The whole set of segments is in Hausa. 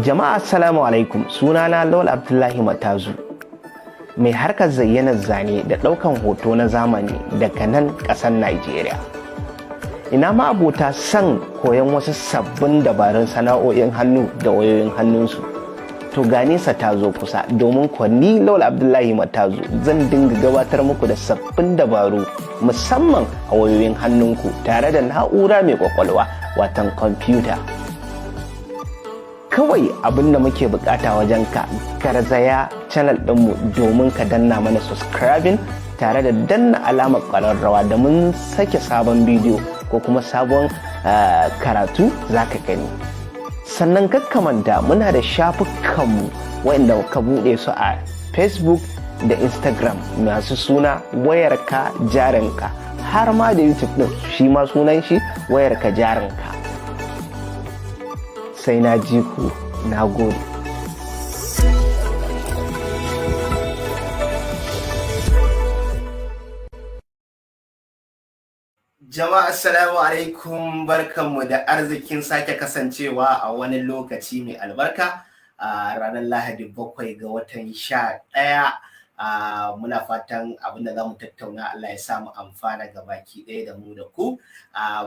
Jama'a, assalamu alaikum. Sunana Lawal Abdullahi Matazu, mai harkar zayyanar zane da ɗaukan hoto na zamani daga nan ƙasar Najeriya. Ina ma abota son koyon wasu sabbin dabarun sana'o'in hannu da wayoyin hannunsu? To, ga nesa ta zo kusa, domin kuwa ni Lawal Abdullahi Matazu zan dinga gabatar muku da sabbin dabaru, musamman a wayoyin hannunku tare da na'ura mai kwakwalwa, watan kwamfuta. Kawai abin da muke bukata wajen ka, garzaya channel ɗinmu domin ka danna mana subscribing tare da danna alamar ƙararrawa, da mun sake sabon bidiyo ko kuma sabon karatu za ka gani. Sannan manta, muna da shafukanmu waɗanda ka buɗe su a Facebook da Instagram masu suna Wayarka Jarinka, har ma da YouTube ɗin, shi ma sunan shi Wayarka Jarinka. Sai na ji ku, na gode. Jama'a, assalamu alaikum, barkanmu da arzikin sake kasancewa a wani lokaci mai albarka a ranar Lahadi 7 ga watan 11. Muna fatan abinda za mu tattauna Allah ya sa mu amfana ga baki ɗaya da mu da ku.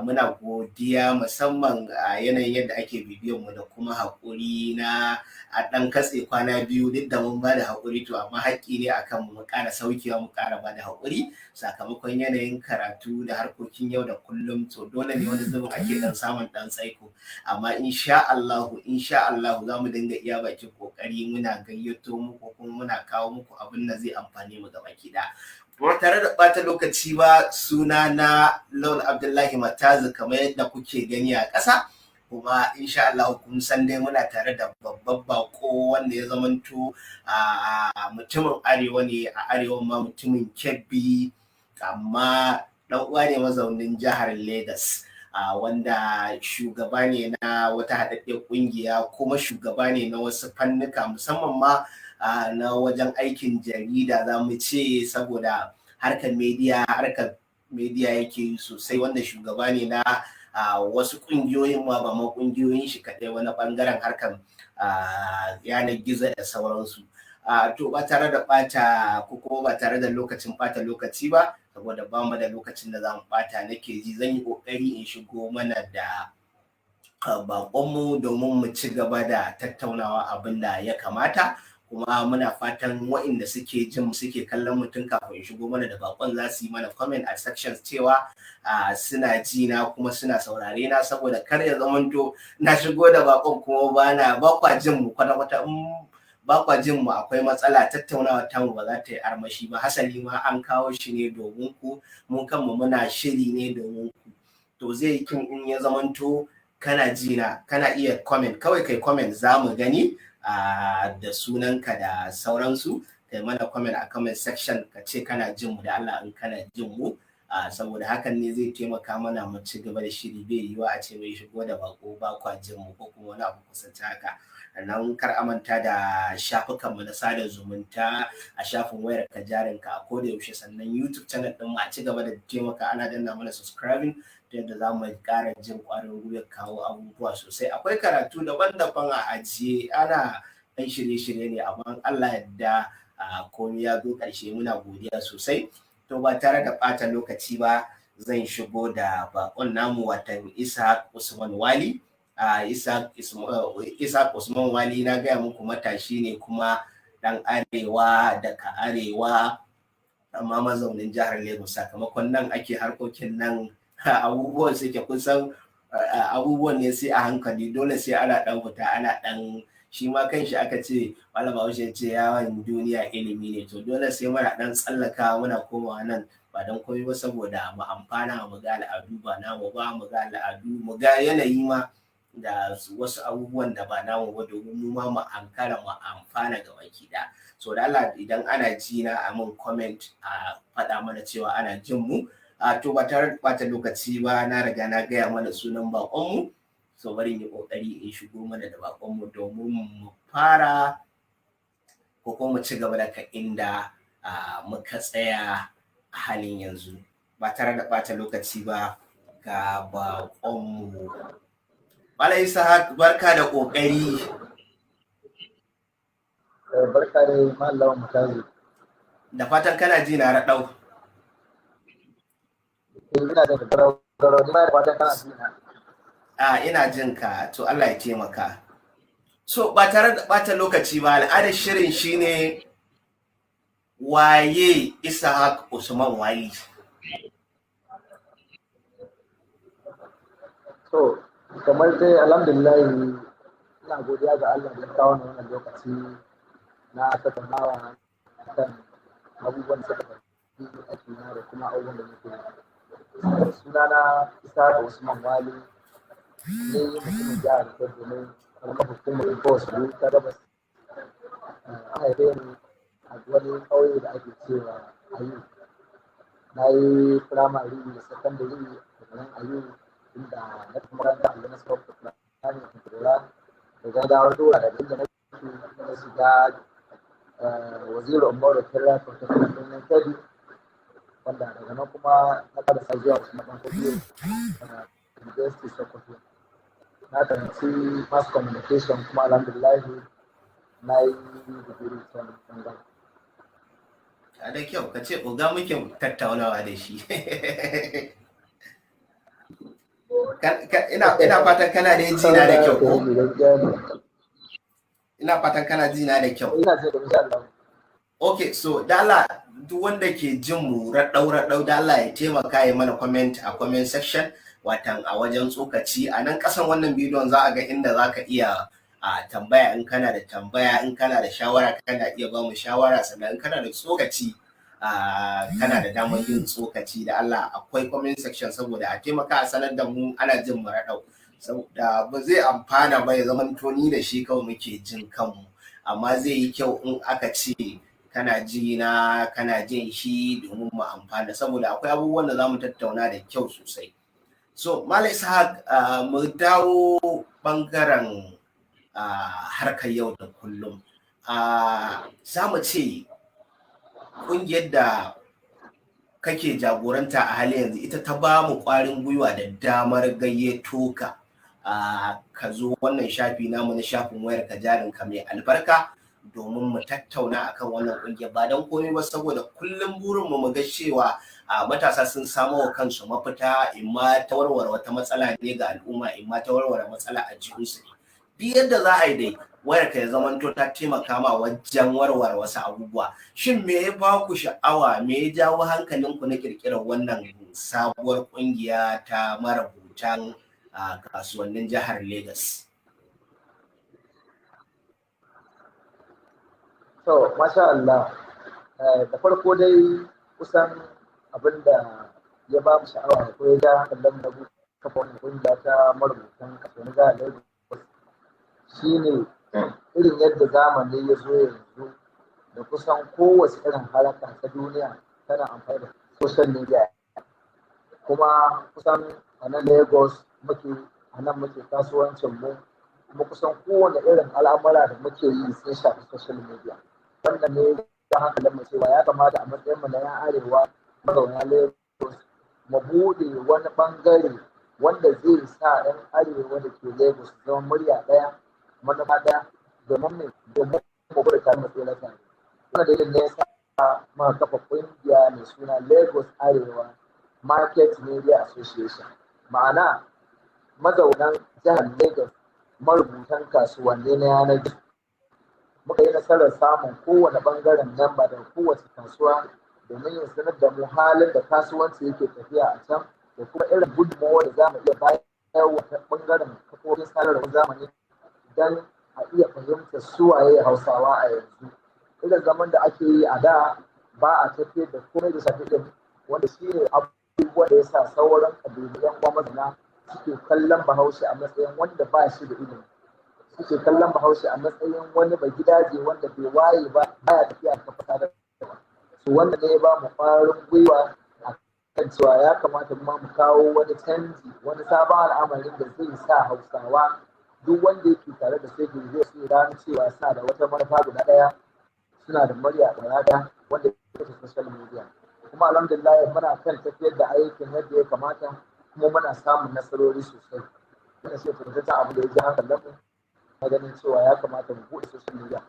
Muna godiya musamman a yanayin yadda ake bibiyan mu da kuma haƙuri na a ɗan katse kwana biyu. Duk da mun ba da haƙuri, to amma haƙƙi ne akan mu ƙara saukewa, mu ƙara ba da haƙuri sakamakon yanayin karatu da harkokin yau da kullum. To dole ne wani zubin ake ɗan samun ɗan tsaiko, amma insha Allahu, insha Allahu, za mu dinga iya bakin ƙoƙari muna gayyato muku kuma muna kawo muku abin da zai amfane mu gaba ki ɗaya. Ba tare da ɓata lokaci ba, suna na Lawal Abdullahi Matazu kamar yadda kuke gani a ƙasa, kuma insha Allah kun san dai muna tare da babban bako wanda ya zamanto a mutumin arewa ne, a arewa ma mutumin Kebbi, amma ɗan uwa ne mazaunin jihar Legas, wanda shugaba ne na wata haɗaɗɗiyar ƙungiya, kuma shugaba ne na wasu fannuka, musamman ma na wajen aikin jarida za mu ce, saboda harkar media yake sosai, wanda shugaba ne na wasu ƙungiyoyin ma, ba ma ƙungiyoyin shi kaɗai, wani ɓangaren harkar yanar gizo da sauransu. To ba tare da ɓata ko kuma ba tare da lokacin ɓata lokaci ba, saboda ba mu da lokacin da za mu ɓata, nake ji zan yi ƙoƙari in shigo mana da baƙonmu domin mu ci gaba da tattaunawa abin da ya kamata. Kuma muna fatan waɗanda suke jin mu, suke kallon mutum, kafin in shigo mana da bakon, za su yi mana comment a sections cewa suna ji na kuma suna saurare na, saboda kar ya zamanto na shigo da bakon kuma ba na ba kwa jin mu kwata kwata. In ba kwa jin mu akwai matsala, tattaunawa ta mu ba za ta yi armashi ba. Hasali ma an kawo shi ne domin ku, mun kanmu muna shiri ne domin ku. To zai yi kin in ya zamanto kana ji na, kana iya comment, kawai kai comment, za mu gani da sunanka da sauransu. Kai mana comment a comment section, ka ce kana jin mu, da Allah, in kana jin mu, saboda hakan ne zai taimaka mana mu ci gaba da shiri. Bai yiwuwa a ce mai shigo da bako ba kwa jin mu ko kuma wani abu kusanci haka. Sannan kar a manta da shafukanmu na sada zumunta a shafin Wayar Ka Jarinka a koda yaushe. Sannan YouTube channel ɗin mu, a ci gaba da taimaka ana danna mana subscribing ta yadda za mu ƙara jin ƙwarin gwiwa kawo abubuwa sosai. Akwai karatu daban-daban a ajiye, ana ɗan shirye-shirye ne, amma Allah yadda komai ya zo ƙarshe. Muna godiya sosai. To ba tare da ɓata lokaci ba, zan shigo da baƙon namu, watan Isa Usman Wali. Isa Usman Wali, na gaya muku, matashi ne kuma ɗan arewa, daga arewa amma mazaunin jihar Lagos, sakamakon nan ake harkokin nan, abubuwan suke kusan abubuwan ne sai a hankali, dole sai ana ɗan fita ana ɗan, shi ma kanshi aka ce Malam Bahaushe ce yawon duniya ilimi ne. To dole sai muna ɗan tsallaka muna komawa nan, ba don komai ba saboda mu amfana, mu ga al'adu ba namu ba, mu ga al'adu, mu ga yanayi ma da wasu abubuwan da ba namu ba, domin mu ma mu ankara mu amfana ga baki ɗaya. So da Allah, idan ana ji na, a mun comment, a faɗa mana cewa ana jin mu. A to ba tare da ɓata lokaci ba, na riga na gaya mana sunan baƙonmu, so bari in yi ƙoƙari in shigo mana da baƙonmu domin mu fara ko kuma mu ci gaba daga inda muka tsaya a halin yanzu. Ba tare da ɓata lokaci ba, ga baƙonmu. Malam Ishaq, barka da ƙoƙari. Barka da Malam Mutazu. Da fatan kana ji na raɗau. Ina da garau garau, ni ma da fatan kana ji na. A ina jin ka, to Allah ya taimaka. So ba tare da ɓata lokaci ba, al'adar shirin shine waye Ishaq Usman Wali? To kamar dai alhamdulillah ina godiya ga Allah da ya kawo ni wannan lokaci na tattaunawa kan abubuwan da suka shafi aikina da kuma abubuwan da nake yi. Sunana Ishaq Usman Wali, ni mutumin jihar Kebbi ne, karamar hukumar Ikko ta Gabas. An haife ni a wani ƙauye da ake cewa Ayu. Na yi firamare da sakandare a garin Ayu, inda na tafi makaranta a University of Planning and Kontagora. Daga dawo Dora, daga inda nake na shiga Waziri Umaru Federal Polytechnic Birnin Kebbi, wanda daga nan kuma na karasa zuwa Usman Dan Fodio University Sokoto. Na karanci mass communication kuma alhamdulillahi na yi digiri ta wannan ɓangaren. A da kyau, ka ce oga muke tattaunawa da shi. Ina fatan kana da ji na da kyau ko? Ina fatan kana ji na da kyau. Ina ji da insha Allah. Okay, so dala duk wanda ke jin mu raɗau raɗau, da Allah ya taimaka ya mana comment a comment section, watan a wajen tsokaci a nan ƙasan wannan bidiyon za a ga inda za ka iya a tambaya in kana da tambaya, in kana da shawara kana iya ba mu shawara, sannan in kana da tsokaci kana da damar yin tsokaci. Da Allah akwai comment section saboda a taimaka a sanar da mu ana jin mu raɗau, saboda ba zai amfana ba ya zama ni da shi kawai muke jin kanmu, amma zai yi kyau in aka ce kana ji na kana jin shi domin mu amfana, saboda akwai abubuwan da za mu tattauna da kyau sosai. So Malam Ishaq, mu dawo bangaren harkar yau da kullum. Za mu ce ƙungiyar da kake jagoranta a halin yanzu ita ta ba mu ƙwarin gwiwa da damar gayyato ka ka zo wannan shafi namu na shafin Wayar Ka Jarin Ka mai albarka domin mu tattauna akan wannan ƙungiyar, ba don komai ba saboda kullum burinmu mu ga cewa matasa sun samo wa kansu mafita, imma ta warware wata matsala ne ga al'umma, imma ta warware matsala a jikinsu ne. Duk yadda za a yi dai wayar ka ya zamanto ta taimaka ma wajen warware wasu abubuwa. Shin me ya ba ku sha'awa, me ya jawo hankalinku na kirkirar wannan sabuwar kungiya ta marubutan kasuwannin jihar Legas? To, masha Allah, da farko dai kusan abin da ya ba mu sha'awa ko ya ja hankalin mu na kafa wannan kungiya ta marubutan kasuwannin jihar Lagos shine irin yadda zamani ya zo yanzu da kusan kowace irin haraka ta duniya tana amfani da social media. Kuma kusan a nan Lagos muke, a nan muke kasuwancin mu, kuma kusan kowane irin al'amura da muke yi sun shafi social media. Wannan ne ya hankalin mu cewa ya kamata a matsayin mu na 'yan arewa mazauna Lagos mu buɗe wani ɓangare wanda zai sa 'yan arewa da ke Lagos su zama murya ɗaya, manufa ɗaya, domin me, domin mu gudu tare mu tsira tare. Wannan dalilin ne ya sa muka kafa ƙungiya mai suna Lagos Arewa Market Media Association. Ma'ana mazaunan jihar Lagos marubutan kasuwanni na yanar gizo. Muka yi nasarar samun kowane ɓangaren namba daga kowace kasuwa domin ya sanar da mu halin da kasuwanci yake tafiya a can da kuma irin gudunmawar da za mu iya bayarwa ta ɓangaren kafofin sadarwar zamani don a iya fahimtar suwaye Hausawa a yanzu. Irin zaman da ake yi a da ba a tafiyar da komai da shafi ilimi, wanda shi ne abubuwan da ya sa sauran ƙabilu 'yan uwa mazauna suke kallon Bahaushe a matsayin wanda ba shi da ilimi. Suke kallon Bahaushe a matsayin wani bagidaje wanda bai waye ba, baya tafiya ta kafa sadarwa. So wannan ne ya ba mu ƙwarin gwiwa a kan cewa ya kamata mu mu kawo wani canji, wani sabon al'amarin da zai sa Hausawa duk wanda yake tare da sai zai so gano cewa suna da wata manufa guda ɗaya, suna da murya guda ɗaya wanda ita ce social media. Kuma alhamdulillah muna kan tafiyar da aikin yadda ya kamata kuma muna samun nasarori sosai. Wannan shi ne abu da ya ji hankalin mu na ganin cewa ya kamata mu buɗe social media.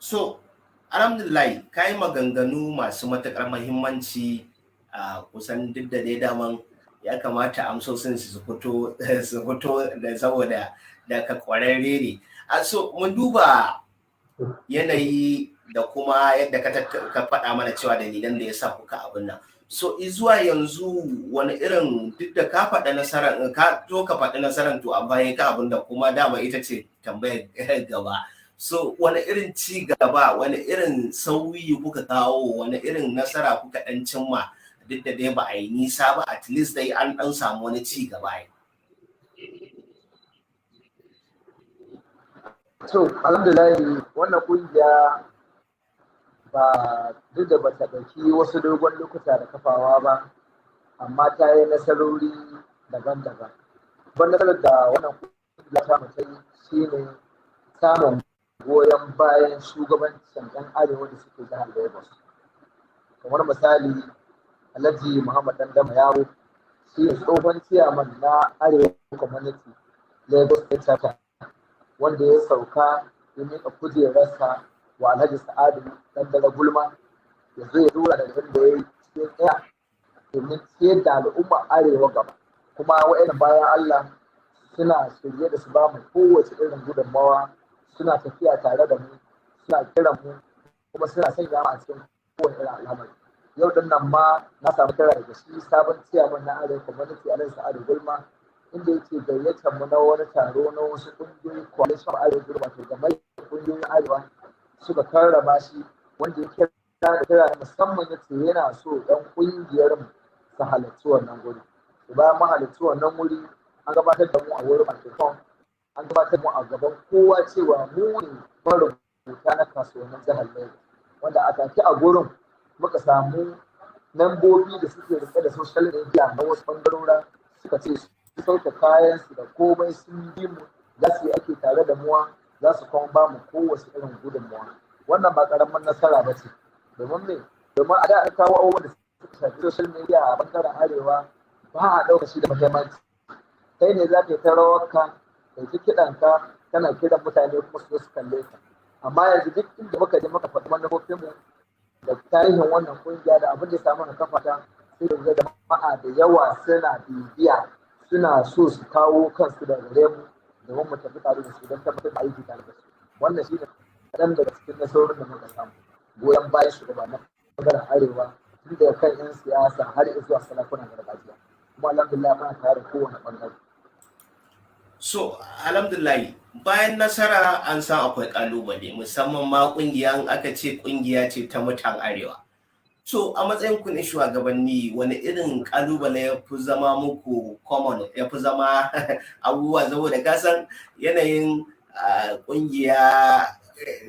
So alhamdulillah, ka yi maganganu masu matuƙar mahimmanci. A kusan duk da dai daman ya kamata amsosin su fito da saboda da ka kwararre ne. A so mun duba yanayi da kuma yadda ka faɗa mana cewa dalilan da ya sa kuka abin nan. So zuwa yanzu, wani irin, duk da ka faɗa nasarar, ka to ka faɗi nasarar, to a bayan ka abin da kuma dama ita ce tambayar gaba. So wani irin ci gaba, wani irin sauyi kuka kawo, wani irin nasara kuka ɗan cimma, duk da dai ba a yi nisa ba, at least dai an ɗan samu wani ci gaba ai? To alhamdulillah, wannan kungiya ba duk da bata ɗauki wasu dogon lokuta da kafawa ba, amma ta yi nasarori daban-daban. Babban nasarar da wannan kungiya ta mu ta yi shine samun goyon bayan shugabancin 'yan arewa da suke jihar Lagos. Kamar misali, Alhaji Muhammad Dandama Yaro, shi ne tsohon ciyaman na Arewa Community Lagos State Chapter, wanda ya sauka ya miƙa kujerarsa wa Alhaji Sa'adu Dandara Gulma ya zo ya dora daga inda ya yi cikin tsaya domin ciyar da al'umma arewa gaba. Kuma wa'annan bayan Allah suna shirye da su ba mu kowace irin gudunmawa, suna tafiya tare da mu, suna kiran mu, kuma suna sanya mu a cikin kowane irin al'amari. Yau din nan ma na samu kira daga shi sabon ciyaman na Arewa Community, Alhaji Sa'adu Gulma, inda yake gayyatar mu na wani taro na wasu ƙungiyoyi, Coalition Arewa Group, wato gamayyar ƙungiyoyin arewa suka karrama shi, wanda ya kira da kira na musamman, ya ce yana so ɗan ƙungiyar mu su halarci wannan guri. Bayan mun halarci wannan wuri, an gabatar da mu a wurin microphone, an gabatar da mu a gaban kowa cewa mu ne marubuta na kasuwannin jihar Lagos, wanda a take a gurin muka samu membobi da suke rike da social media na wasu bangarora suka ce su sauke kayansu da komai, sun bi mu, za su yi aiki tare da muwa, za su kuma ba mu kowace irin gudunmawa. Wannan ba karamin nasara ba ce. Domin me? Domin a da an kawo abubuwan da suka shafi social media a bangaren arewa, ba a ɗauka shi da muhimmanci. Kai ne za ka yi ta rawarka, kai ta kiɗanka, kana kiran mutane kuma su zo su kalle ka. Amma yanzu duk inda muka je muka faɗi manufofinmu da tarihin wannan kungiya da abin da ya samu na kafa ta, sai da ga jama'a da yawa suna bibiya, suna so su kawo kansu da gare mu domin mu tafi tare da su don tabbatar da aiki tare da su. Wannan shi ne kaɗan daga cikin nasarorin da muka samu: goyon bayan shugabannin bangaren arewa, tun daga kan 'yan siyasa har zuwa sarakunan gargajiya. Kuma alhamdulillah, muna tare da kowane bangare. So alhamdulillah, bayan nasara an san akwai kalubale, musamman ma kungiya aka ce kungiya ce ta mutan arewa. So a matsayin ku na shugabanni, wani irin kalubale ya fi zama muku common, ya fi zama abubuwa? Saboda ka san yanayin kungiya,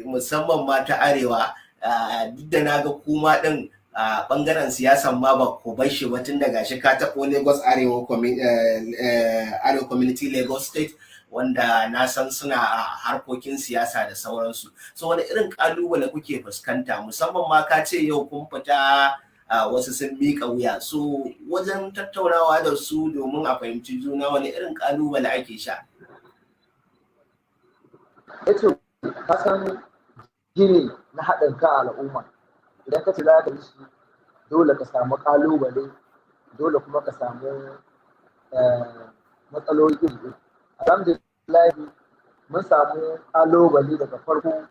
musamman ma ta arewa, duk da na ga kuma din a bangaren siyasan ma ba ku bar shi ba, tun daga shi ka taɓo Lagos Arewa, Arewa Community Lagos State, wanda na san suna harkokin siyasa da sauransu. So wani irin kalubale kuke fuskanta, musamman ma ka ce yau kun fita, wasu sun miƙa wuya? So wajen tattaunawa da su domin a fahimci juna, wani irin kalubale ake sha? Yace ka san gini na haɗin kan al'umma, idan ka ce za ka yi shi, dole ka samu ƙalubale, dole kuma ka samu matsaloli iri iri. Alhamdulillah, mun samu ƙalubale daga farko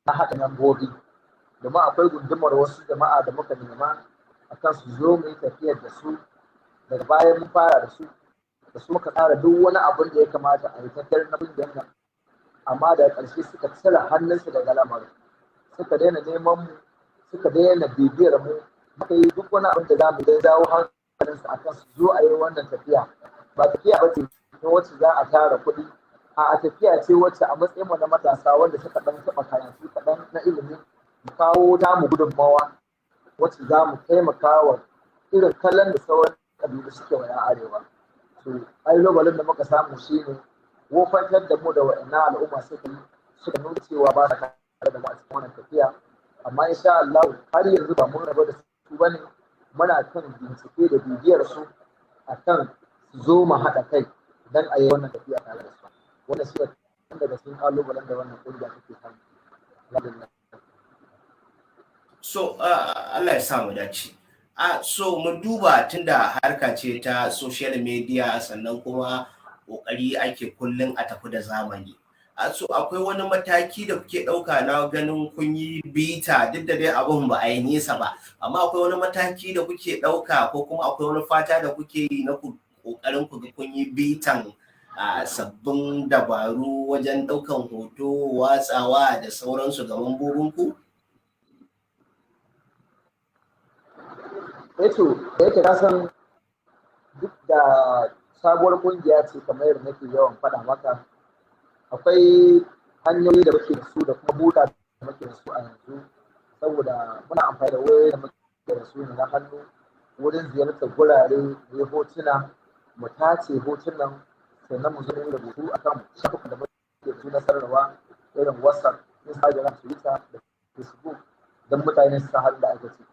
na haɗa membobi, domin akwai gundumar wasu jama'a da muka nema akan su zo mu yi tafiyar da su. Daga bayan mun fara da su, da su muka tsara duk wani abun da ya kamata a yi tafiyar na ƙungiyar nan, amma daga ƙarshe suka cire hannunsu daga lamarin, suka daina neman mu, suka daina bibiyar mu. Muka yi duk wani abin da za mu yi dawo hankalinsu akan su zo a yi wannan tafiya. Ba tafiya ba ce ta wacce za a tara kuɗi, a tafiya ce wacce a matsayin mu na matasa wanda suka ɗan taɓa karatu kaɗan na ilimi, mu kawo namu gudunmawa wacce za mu taimaka wa irin kallon da sauran ƙabilu suke wa 'yan arewa. To ƙalubalen da muka samu shine wofantar da mu da wa'annan al'umma suka yi, suka nuna cewa ba sa tare da mu a cikin wannan tafiya. Amma insha Allah, har yanzu ba mun rabu da su bane. Muna kan bincike da bibiyar su akan su zo mu haɗa kai dan a yi wannan tafiya tare da su. Wannan shi ne daga cikin ƙalubalen da wannan ƙungiya take samu, alhamdulillah. So Allah ya sa mu dace. So mu duba, tunda harka ce ta social media, sannan kuma kokari ake kullum a tafi da zamani. So akwai wani mataki da kuke ɗauka na ganin kun yi bita, duk da dai abin ba a yi nesa ba, amma akwai wani mataki da kuke ɗauka ko kuma akwai wani fata da kuke yi na ku ƙoƙarin ku ga kun yi bitan a sabbin dabaru wajen ɗaukan hoto, watsawa da sauransu ga mambobinku? Eto, da yake na san duk da sabuwar kungiya ce, kamar yadda nake yawan faɗa maka, akwai hanyoyi da muke da su da kuma buta da muke da su a yanzu, saboda muna amfani da wayoyi da muke da su ne na hannu wurin ziyartar gurare, mu yi hotuna, mu tace hotunan, sannan mu zo mu yi rubutu akan shafukan da muke da su na sanarwa irin WhatsApp, Instagram, Twitter da Facebook, don mutane su san halin da ake ciki.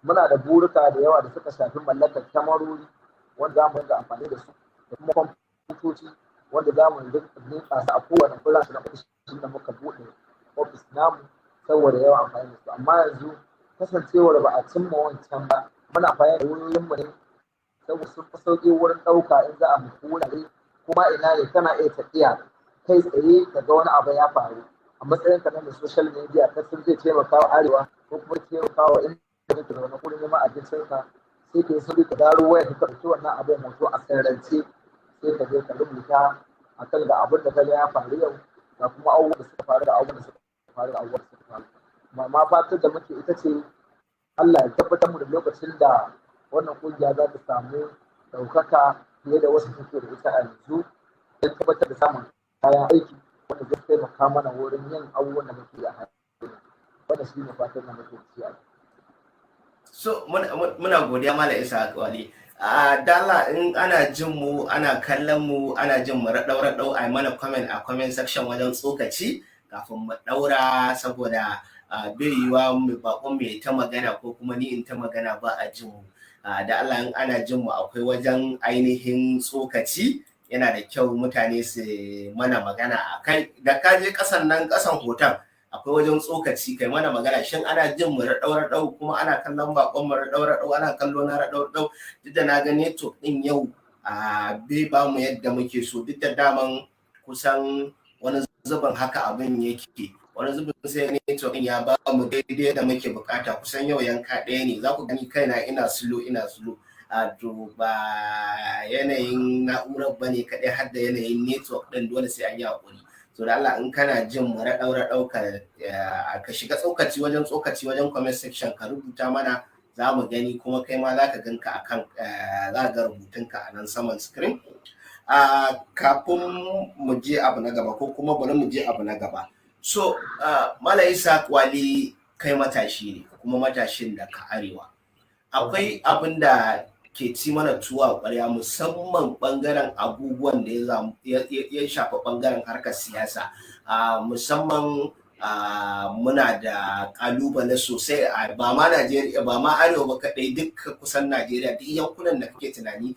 Muna da burika da yawa da suka shafi mallakar kyamarori wanda za mu rinka amfani da su, da kuma kwamfutoci wanda za mu rinka su a kowane branch na ofishin da muka buɗe ofis namu, saboda yawan amfani da su. Amma yanzu, kasancewar ba a cimma wancan ba, muna amfani da wayoyinmu ne, saboda sun fi sauƙi wurin ɗauka in za a mutu wurare. Kuma ina ne kana iya tafiya kai tsaye ka ga wani abu ya faru, a matsayin ka na mai social media, ka san zai taimaka wa arewa ko kuma taimaka wa inda kake zaune ko neman abincinka, sai ka yi sauri ka daro waya ka ɗauki wannan abin hoto a sirrance, sai ka je ka rubuta akan ga abin da ka ga ya faru yau, ga kuma abubuwan da suka faru, ga abubuwan da suka faru, ga abubuwan da suka faru. Amma fatar da muke ita ce Allah ya tabbatar mu da lokacin da wannan kungiya za ta samu ɗaukaka fiye da wasu suke da ita a yanzu, don tabbatar da samun kayan aiki wanda zai taimaka mana wurin yin abubuwan da muke yi a halin. Wannan shi ne fatan da muke ci a So muna godiya, Malam Isa Wali. A dala in ana jin mu, ana kallon mu, ana jin mu raɗau raɗau, a mana comment a comment section wajen tsokaci kafin mu ɗaura, saboda bai yiwuwa mu bakon mai ta magana ko kuma ni in ta magana ba a jin mu. Da Allah, in ana jin mu, akwai wajen ainihin tsokaci, yana da kyau mutane su mana magana a kai. Da ka je kasan nan, kasan hoton, akwai wajen tsokaci, kai mana magana. Shin ana jin mu raɗau raɗau, kuma ana kallon bakon mu raɗau raɗau, ana kallo na raɗau raɗau? Duk da na ga network ɗin yau a bai ba mu yadda muke so, duk da daman kusan wani zubin haka abin yake, wani zubin sai network ɗin ya ba mu daidai da muke bukata. Kusan yau yanka ɗaya ne, za ku gani kaina ina slow, ina slow. A to, ba yanayin na'urar ba ne kaɗai, har da yanayin network ɗin, dole sai an yi haƙuri. So da Allah, in kana jin mu raɗau raɗau, ka shiga tsokaci wajen tsokaci wajen comment section, ka rubuta mana, za mu gani, kuma kai ma za ka ganka akan za ka ga rubutunka a nan saman screen. Kafin mu je abu na gaba, ko kuma bari mu je abu na gaba, so Malam Isa Wali, kai matashi ne, kuma matashin da ka arewa, akwai abin da ke ci mana tuwa ƙwarya, musamman ɓangaren abubuwan da ya shafi ɓangaren harkar siyasa. Musamman muna da ƙalubale sosai, ba ma Najeriya, ba ma arewa ba kaɗai, duk kusan Najeriya, duk yankunan da kake tunani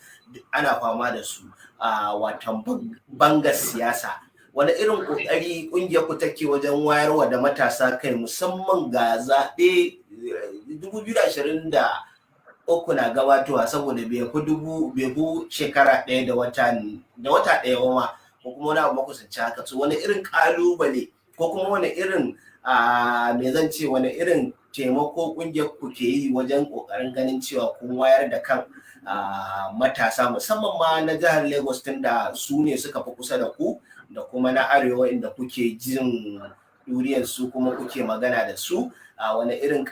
ana fama da su, watan bangar siyasa. Wani irin ƙoƙari ƙungiyar ku take wajen wayarwa da matasa kai, musamman ga zaɓe 2023 na gabatowa, saboda bai fi dubu bai fi shekara ɗaya da wata ɗaya ba ma, ko kuma wani abu makusanci haka? So wani irin ƙalubale ko kuma wani irin, me zan ce, wani irin taimako ƙungiyar ku ke yi wajen ƙoƙarin ganin cewa kun wayar da kan matasa, musamman ma na jihar Lagos, tunda su ne suka fi kusa da ku, da kuma na arewa inda kuke jin duriyar su kuma kuke magana da su? Wani irin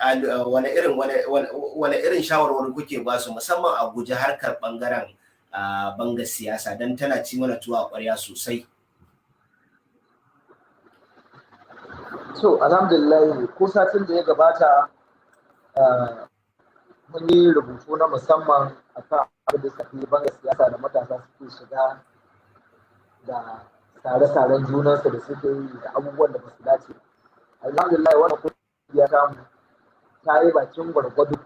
shawarwari kuke ba su, musamman a guji harkar bangaren bangar siyasa, don tana ci mana tuwa ƙwarya sosai? So alhamdulillah, ko satin da ya gabata mun yi rubutu na musamman akan abin da shafi bangar siyasa da matasa suke shiga, da sare-saren junansu da suke yi, da abubuwan da ba su dace. Alhamdulillah, wannan kungiya ta mu ta yi bakin gwargwado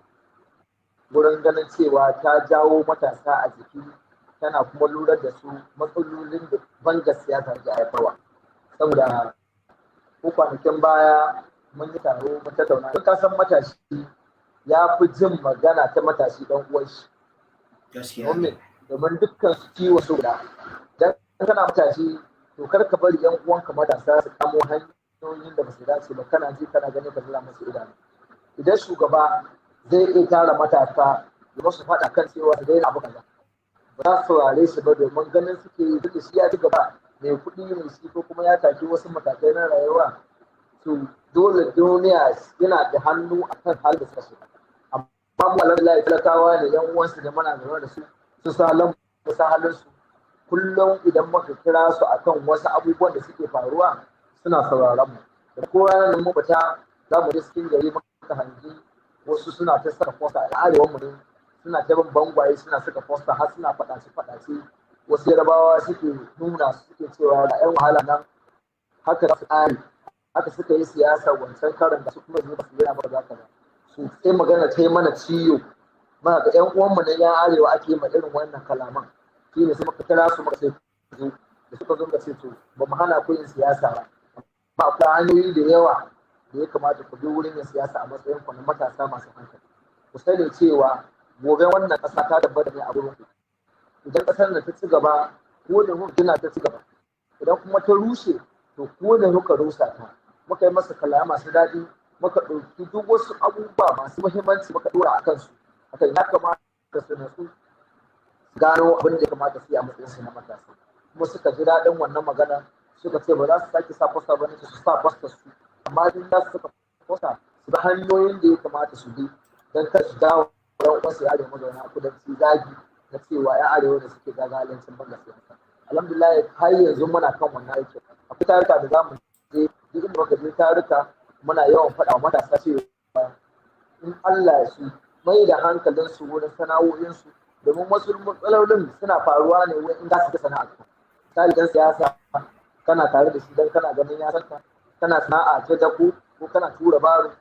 wurin ganin cewa ta jawo matasa a jiki, tana kuma lura da su matsalolin da bangar siyasa ke haifarwa, saboda ko kwanakin baya Mun yi taro, mun tattauna. Don ka san matashi ya fi jin magana ta matashi dan uwan shi. Domin dukkan su ciwo su guda. Dan kana matashi, to kar ka bari yan uwanka matasa su kamo hanyoyin da ba su dace ba, kana ji kana gani ka zura musu idanu. Idan shugaba zai iya tara matasa ya musu faɗa kan cewa su daina abu kaza, ba za su saurare shi ba, domin ganin suke yi duk shi ya ci gaba, mai kuɗi ne shi, ko kuma ya taki wasu matakai na rayuwa, to dole duniya yana da hannu a kan halin da suka shiga. Amma mu alhamdulillah talakawa ne, yan uwansu da muna zaune da su, su sa halin mu sa halin su. Kullum idan muka kira su akan wasu abubuwan da suke faruwa, suna sauraron mu. Da ko ranar mu fita za mu je cikin gari, muka hangi wasu suna ta saka poster a arewan mu ne, suna ta bin bangwaye suna saka poster, har suna faɗace faɗace. Wasu Yarabawa suke nuna, suke cewa ga 'yan wahala nan, haka za su ƙare, haka suka yi siyasa wancan karan da su kuma zuwa su yana ba za ka ba su. Sai magana ta yi mana ciwo, muna ga 'yan uwanmu na 'yan arewa ake ma irin wannan kalaman. Shi ne sai muka kira su, muka ce zo. Da suka zo, muka ce to, ba mu hana ku yin siyasa ba, amma akwai hanyoyi da yawa da ya kamata ku bi wurin yin siyasa a matsayin ku na matasa masu hankali. Ku sani cewa gobe wannan ƙasa ta tabbata ne a gurin ku. Idan ƙasar da ta ci gaba, ko da kuka gina ta ci gaba. Idan kuma ta rushe, to ko da kuka rusa ta. Muka yi masa kalama masu daɗi, muka ɗauki duk wasu abubuwa masu muhimmanci muka ɗora a kansu akan ya kamata su natsu, gano abin da ya kamata su yi a matsayin su na matasa. Kuma suka ji daɗin wannan magana, suka ce ba za su sake sa poster ba. Ne su sa poster su, amma in za su saka poster, su bi hanyoyin da ya kamata su bi don kar su dawo ɗan uwansu ya arewa mazauna kudanci zagi na cewa ya arewa da suke gagalancin banga siyasa. Alhamdulillah, har yanzu muna kan wannan aikin. Akwai taruka da zamu je. Duk inda muka je taruka, muna yawan faɗa wa matasa cewa in Allah ya su mai da hankalin su wurin sana'o'insu, domin wasu matsalolin suna faruwa ne wurin in za su ga sana'a. Misali, dan siyasa kana tare da shi, dan kana ganin ya san ka, kana sana'a ta dako ko kana tura baro,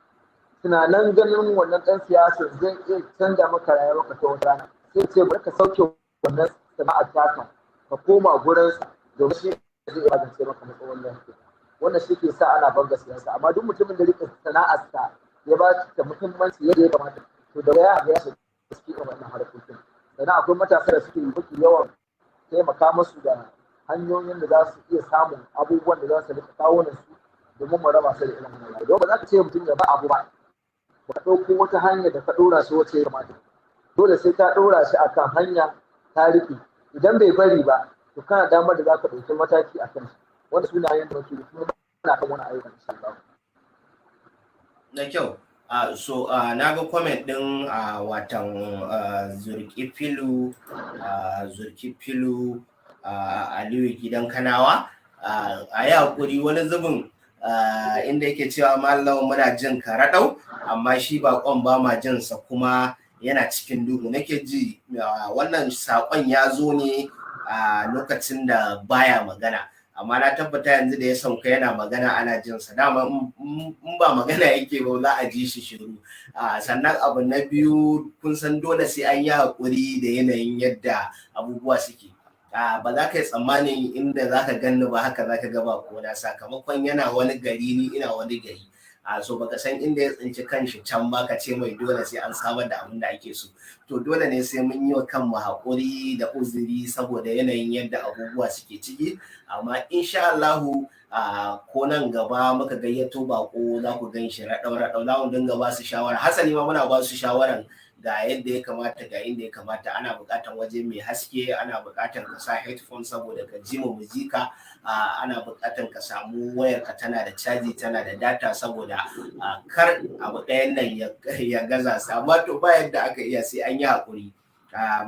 tunanin ganin wannan ɗan siyasa zai iya canza maka rayuwarka ta wata rana, sai ce bari ka sauke wannan sana'ar taka ka koma gurinsa, domin shi zai iya magance maka matsalolin lafiya. Wannan shi ke sa ana banga siyasa. Amma duk mutumin da rike sana'arsa, ya ba ta muhimmanci yadda ya kamata, to da ya ga ya shiga cikin wannan harkokin. Sannan akwai matasa da suke mafi yawan taimaka musu da hanyoyin da za su iya samun abubuwan da za su rika kawunan su, domin mu raba su da irin wannan rayuwa. Don ba za ka ce mutum ya ba abu ba, ba ka ɗauko wata hanya da ka ɗora shi wacce ya kamata. Dole sai ka ɗora shi akan hanya ta riƙe. Idan bai bari ba, to kana damar da za ka ɗauki mataki a kan shi, wanda sunayen da muke kuma muna kan wani ayyukan, insha Allah. Na kyau. So na ga comment din watan Zurkifilu Aliyu Gidan Kanawa. A yi hakuri, wani zubin inda yake cewa, "Malam, muna jin ka raɗau, amma shi baƙon ba ma jin sa, kuma yana cikin duhu." Nake ji wannan saƙon ya zo ne a lokacin da baya magana, amma na tabbata yanzu da ya sauka yana magana, ana jin sa. Dama in ba magana yake ba, za a ji shi shiru. Sannan abu na biyu, kun san dole sai an yi haƙuri da yanayin yadda abubuwa suke. Ba za ka yi tsammanin inda za ka ganni ba haka za ka ga ba kona, sakamakon yana wani gari, ni ina wani gari. So baka san inda ya tsinci kanshi can ba, ka ce mai dole sai an samar da abin da ake so. To dole ne sai mun yi wa kanmu haƙuri da uzuri saboda yanayin yadda abubuwa suke ciki. Amma insha Allahu, ko nan gaba muka gayyato bako, za ku gan shi raɗau raɗau. Za mu dinga ba su shawara, hasali ma muna ba su shawaran ga yadda ya kamata, ga inda ya kamata. Ana buƙatar waje mai haske, ana buƙatar ka sa headphone saboda ka ji mu muzika, ana buƙatar ka samu wayar ka tana da caji, tana da data, saboda kar abu ɗayan nan ya gaza su. Amma to, ba yadda aka iya, sai an yi haƙuri.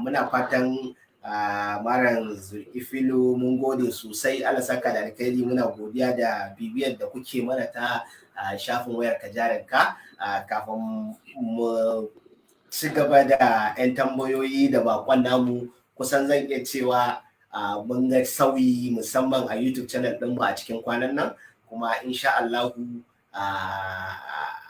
Muna fatan Malam Ifilu, mun gode sosai, Allah saka da alkhairi. Muna godiya da bibiyar da kuke mana ta shafin Wayar Ka Jarinka. Kafin mu ci gaba da 'yan tambayoyi da bakon namu, kusan zan iya cewa mun ga sauyi, musamman a YouTube channel ɗinmu a cikin kwanan nan. Kuma insha Allahu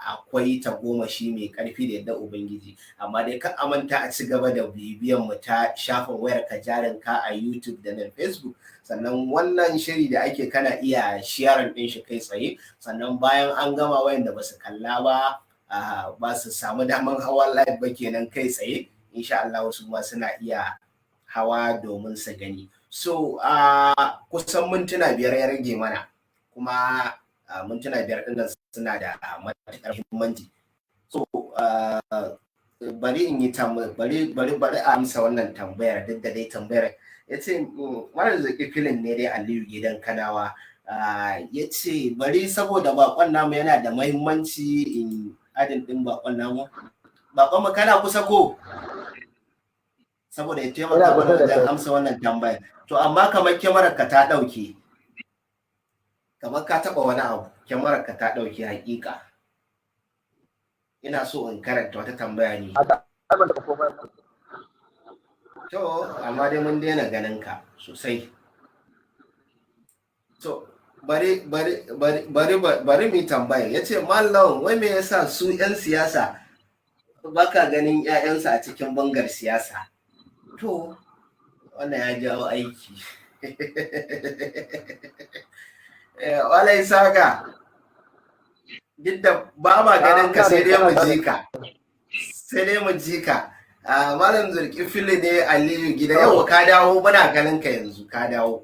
Akwai tagomashi mai karfi da yadda Ubangiji, amma dai kan amanta a ci gaba da bibiyan mu ta shafin Wayar Ka Jarin Ka a YouTube da nan Facebook. Sannan wannan shiri da ake, kana iya sharing din shi kai tsaye. Sannan bayan an gama, wayanda ba su kalla ba, ba su samu daman hawa live ba kenan kai tsaye, insha Allah wasu ma suna iya hawa domin su gani. So kusan mintuna 5 ya rage mana, kuma mintuna 5 ɗin nan suna da matuƙar muhimmanci. So bari in yi bari bari bari a amsa wannan tambayar. Duk da dai tambayar ya ce mara zaki filin ne dai, Aliyu Gidan Kanawa ya ce bari, saboda bakon namu yana da muhimmanci, in adding din bakon namu. Bakon mu, kana kusa ko? Saboda ya taimaka mana wajen amsa wannan tambayar. To amma kamar kyamarar ka ta ɗauke, kamar ka taɓa wani abu, kyamarar ka ta ɗauke. Hakika ina so in karanta wata tambaya ne. To amma dai mun daina ganin ka sosai. To bari bari bari bari bari mu tambaya. Ya ce, "Mallam, wai me yasa su 'yan siyasa baka ganin 'ya'yansu a cikin bangar siyasa?" To wannan ya jawo aiki. Wala Isaka, duk da ba ma ganin ka, sai dai mu ji ka, sai dai mu ji ka. Malam Zulkifili ne Aliyu Gida, yau ka dawo, muna ganin ka yanzu, ka dawo,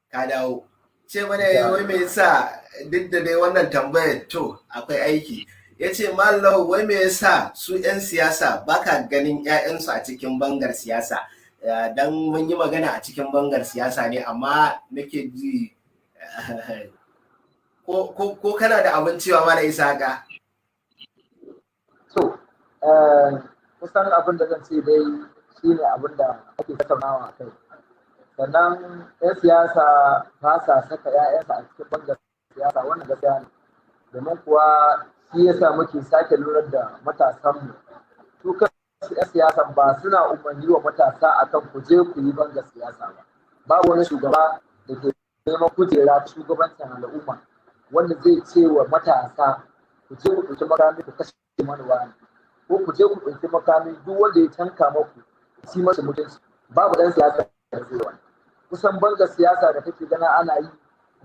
ka dawo. Ce mana wai me yasa, duk da dai wannan tambayar to akwai aiki. Ya ce, "Mallam, wai me yasa su 'yan siyasa baka ganin 'ya'yansu a cikin bangar siyasa?" Dan mun yi magana a cikin bangar siyasa ne, amma nake ji ko kana da abin cewa, Malam Isaka? To kusan abin da zan ce dai shine abin da ake tattaunawa a kai. Sannan 'yan siyasa ba sa saka 'ya'yansa a cikin bangar siyasa, wannan gaskiya ne, domin kuwa shi yasa muke sake lura da matasanmu. Su kansu 'yan siyasan ba suna umarni wa matasa akan ku je ku yi bangar siyasa ba. Babu wani shugaba da ke neman kujera shugabancin al'umma wanda zai ce wa matasa, "Ku je ku ɗauki makami ku kashe mana wani," ko "Ku je ku ɗauki makami, duk wanda ya tanka maku ci masa mutunci." Babu ɗan siyasa da zai wani. Kusan bangar siyasa da kake gana ana yi,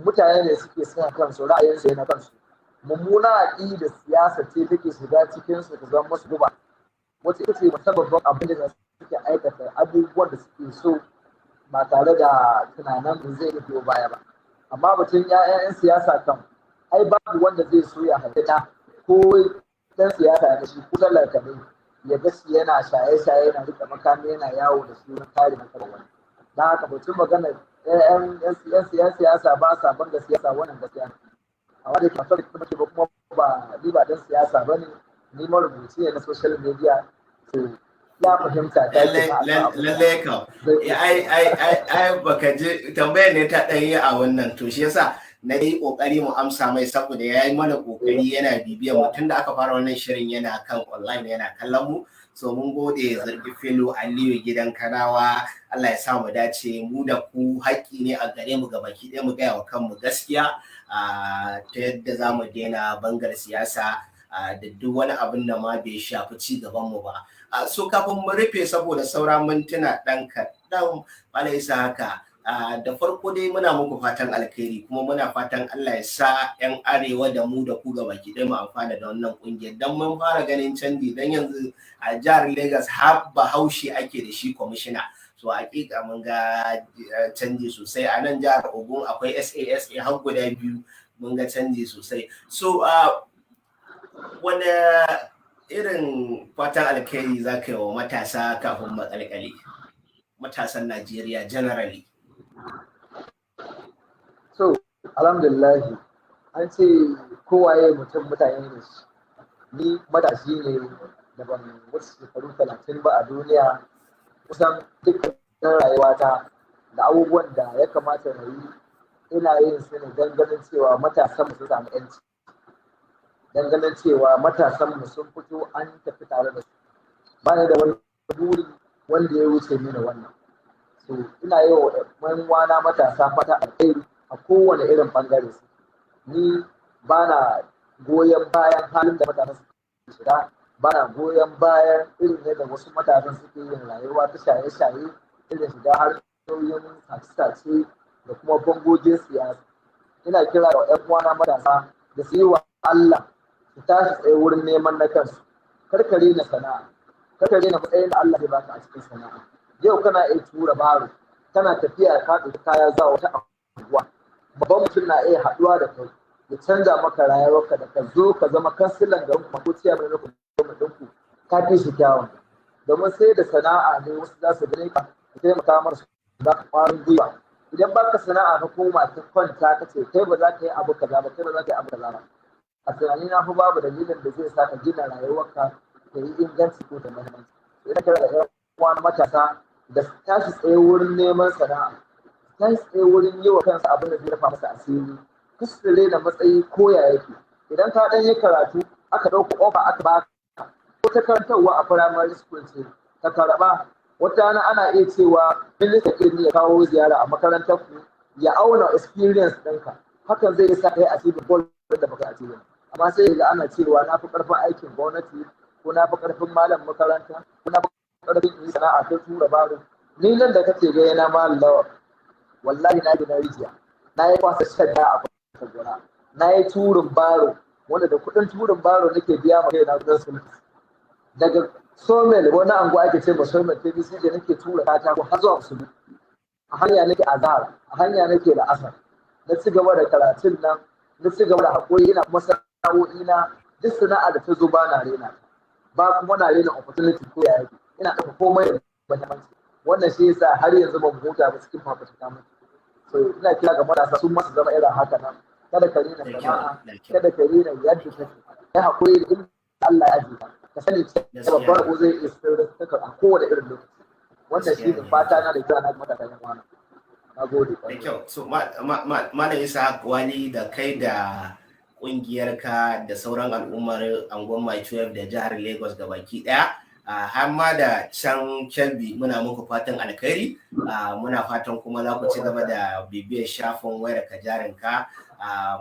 mutane ne suke saka kansu, ra'ayinsu na kansu. Mummuna aƙida siyasa ce take shiga cikin su ta zama musu guba, wacce ita ce musabbabin abin da suke aikata abubuwan da suke so ba tare da tunanin zai biyo baya ba. Amma batun 'ya'yan siyasa kan, ai babu wanda zai so ya haifi ɗa, ko ɗan siyasa da shi ko talaka ne, ya ga shi yana shaye-shaye, yana riƙe makami, yana yawo da shi wurin kare martabar wani. Don haka batun magana 'yan siyasa ba sa banga siyasa, wannan gaskiya ne. Amma da ke kuma ke ba, kuma ba ni ba dan siyasa ba ne, ni marubuci ne na social media. So ya fahimta ta. Lalle ka ai ai ai ai baka je tambayar ne ta ɗan yi a wannan. To shi yasa na yi kokari mu amsa mai, saboda ya yi mana kokari, yana bibiyan mu tunda aka fara wannan shirin, yana kan online yana kallon mu. So mun gode, Zargi Filo Aliyu Gidan Kanawa. Allah ya sa mu dace mu da ku. Haƙƙi ne a gare mu gabaki ɗaya mu gaya wa kanmu gaskiya ta yadda za mu daina bangar siyasa da duk wani abin da ma bai shafi ci gaban mu ba. So kafin mu rufe, saboda saura mintuna ɗan kaɗan, Malam Isa, haka da farko dai muna muku fatan alkhairi, kuma muna fatan Allah ya sa 'yan arewa da mu da ku gabaki ɗaya mu amfana da wannan ƙungiyar, dan mun fara ganin canji, dan yanzu a jihar Lagos har Bahaushe ake da shi kwamishina. So hakika mun ga canji sosai. A nan jihar Ogun akwai SASA har guda biyu, mun ga canji sosai. So wani irin fatan alkhairi za ka yi wa matasa kafin makalkale, matasan Najeriya generally? So alhamdulillahi, an ce kowaye mutum mutane ne shi. Ni matashi ne da ban wuce shekaru 30 ba a duniya. Kusan dukkan rayuwata da abubuwan da ya kamata na yi, ina yin su ne don ganin cewa matasan mu sun samu yanci, don ganin cewa matasan mu sun fito an tafi tare da su. Ba ni da wani buri wanda ya wuce mini wannan. So ina yi wa yan uwana matasa fata alheri a kowane irin bangare su. Ni ba na goyon bayan halin da matasan suke shiga, ba na goyon bayan irin yadda wasu matasan suke yin rayuwa ta shaye-shaye, irin shiga hanyoyin sace-sace da kuma bangogin siyasa. Ina kira ga 'yan uwana matasa da su yi wa Allah, su tashi tsaye wurin neman na kansu. Karkare na sana'a, karkare na matsayin da Allah zai baka a cikin sana'a. Yau kana iya tura baro, kana tafiya ka ɗauki kaya zuwa wata anguwa, babban mutum na iya haɗuwa da kai ya canza maka rayuwarka, da ka zo ka zama kansilan garin kuma ko ciyaman na kuma ɗinku, ka fi shi kyawun. Domin sai da sana'a ne wasu za su gane ka, ka taimaka masa, za ka ƙwarin gwiwa. Idan baka sana'a, ka koma ta kwanta, ka ce kai ba za ka yi abu kaza ba, kai ba za ka yi abu kaza ba, a tunani na fa babu dalilin da zai sa ka gina rayuwarka ta yi inganci ko ta muhimmanci. Ina kira da ƴan uwa matasa da su tashi tsaye wurin neman sana'a, su tashi tsaye wurin yi wa kansa abin da zai rufa masa asiri, kar su rena matsayi ko ya yake. Idan ka ɗan yi karatu, aka ɗauko offer aka baka, ko ta karantarwa a primary school ce, ka karɓa. Wata rana ana iya cewa ministan ilimi ya kawo ziyara a makarantar ku, ya auna experience ɗinka, hakan zai sa kai achieve goal da baka achieve. Amma sai ga ana cewa na fi ƙarfin aikin gwamnati, ko na fi ƙarfin malam makaranta, ko na fi ƙarfin yi sana'a ta tura baro. Ni nan da kake ga yana malam Lawa, wallahi na gina rijiya, na yi kwasa shadda a gona, na yi turin baro, wanda da kuɗin turin baro nake biya ma kaina kuɗin school. Daga Somel, wani anguwa ake ce ma Somel TBC, da nake tura katako har zuwa Musulmi. A hanya nake azhar, a hanya nake da asar. Na ci gaba da karatun nan, na ci gaba da haƙuri, ina kuma sana'o'i na. Duk sana'a da ta zo ba na rena ta ba, kuma na rena opportunity ko ya yake, ina ɗauka komai da muhimmanci. Wannan shi yasa har yanzu ban huta ba, cikin fafutuka muke. So ina kira ga matasa sun masu zama irin haka nan. Kada ka rena sana'a, kada ka rena yadda take. Kai haƙuri da inda Allah ya ajiye ka, ka sani cewa babbar rabo zai iya sirrin a kowane irin lokaci. Wannan shi ne fata na da kira na matasa yan uwana. Na gode. Da kyau. So Malam Isa Wali, da kai da kungiyarka da sauran al'ummar angon Mile 12 da jihar Lagos baki daya, har ma da can Kebbi, muna muku fatan alkhairi. Muna fatan kuma za ku ci gaba da bibiyar shafin Wayar Ka Jarinka.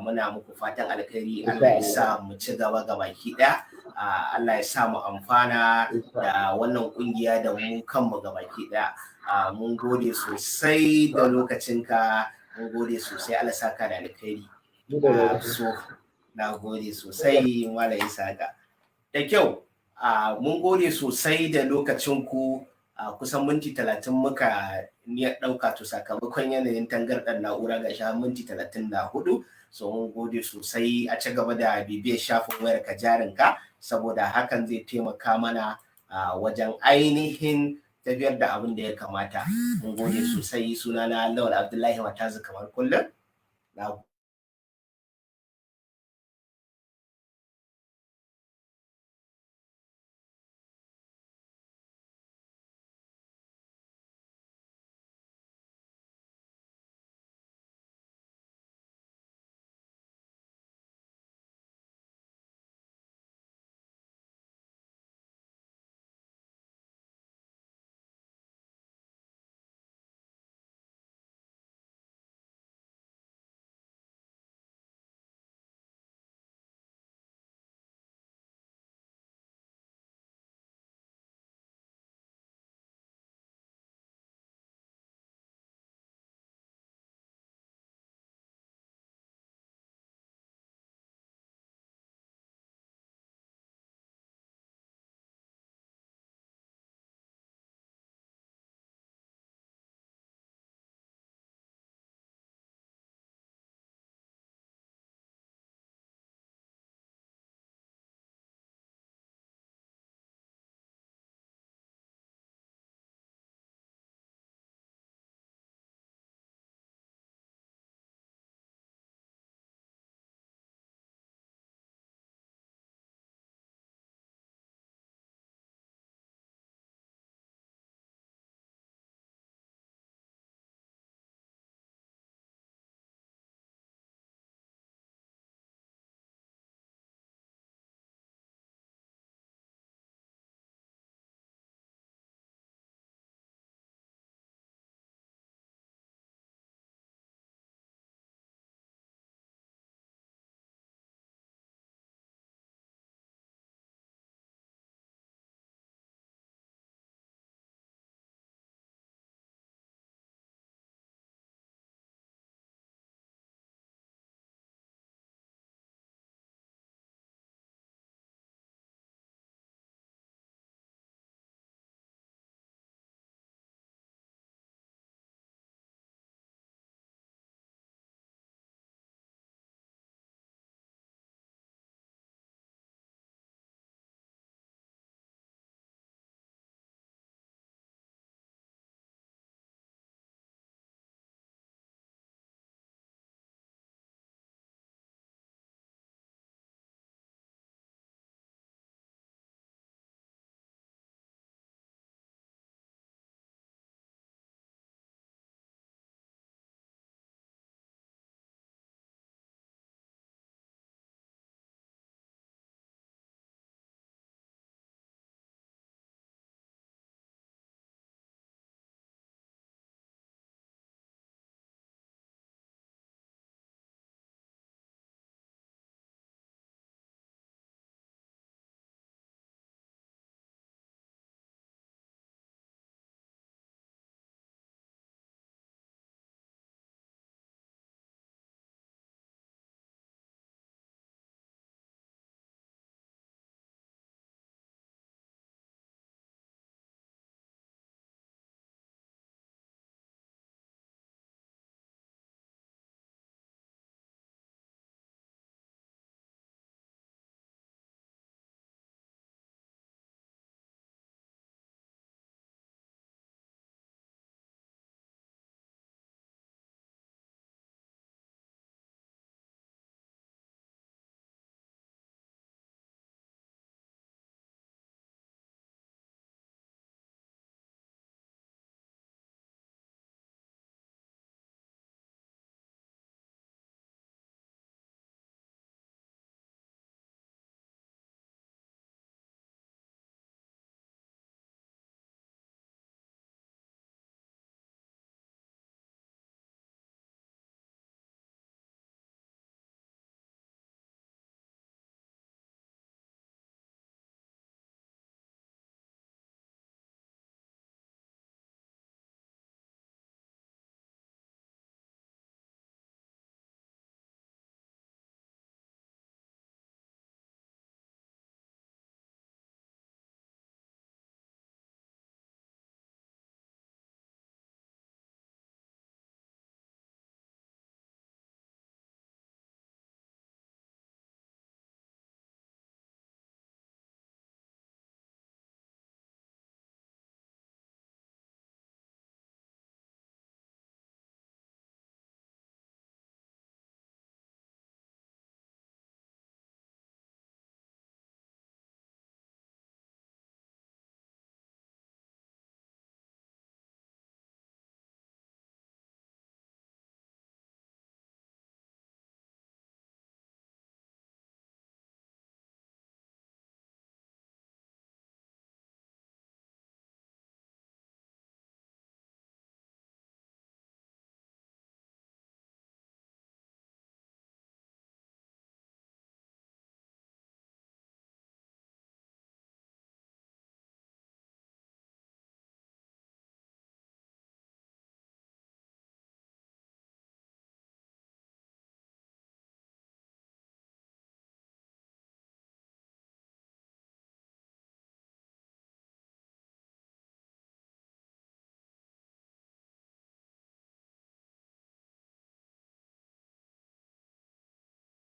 Muna muku fatan alkhairi. Allah ya sa mu ci gaba baki daya. Allah ya sa mu amfana da wannan kungiya da mu kanmu gabaki daya. Mun gode sosai da lokacinka, mun gode sosai. Allah saka da alkhairi. So na gode sosai, Malam Isaka. Da kyau. Mun gode sosai da lokacinku. Kusan minti 30 muka niyyar ɗauka, to sakamakon yanayin tangarɗar na'ura ga sha minti 34. So mun gode sosai. A ci gaba da bibiyar shafin Wayar Ka Jarinka, saboda hakan zai taimaka mana wajen ainihin tafiyar da abin da ya kamata. Mun gode sosai. Sunana Lawal Abdullahi Matazu, kamar kullum. Na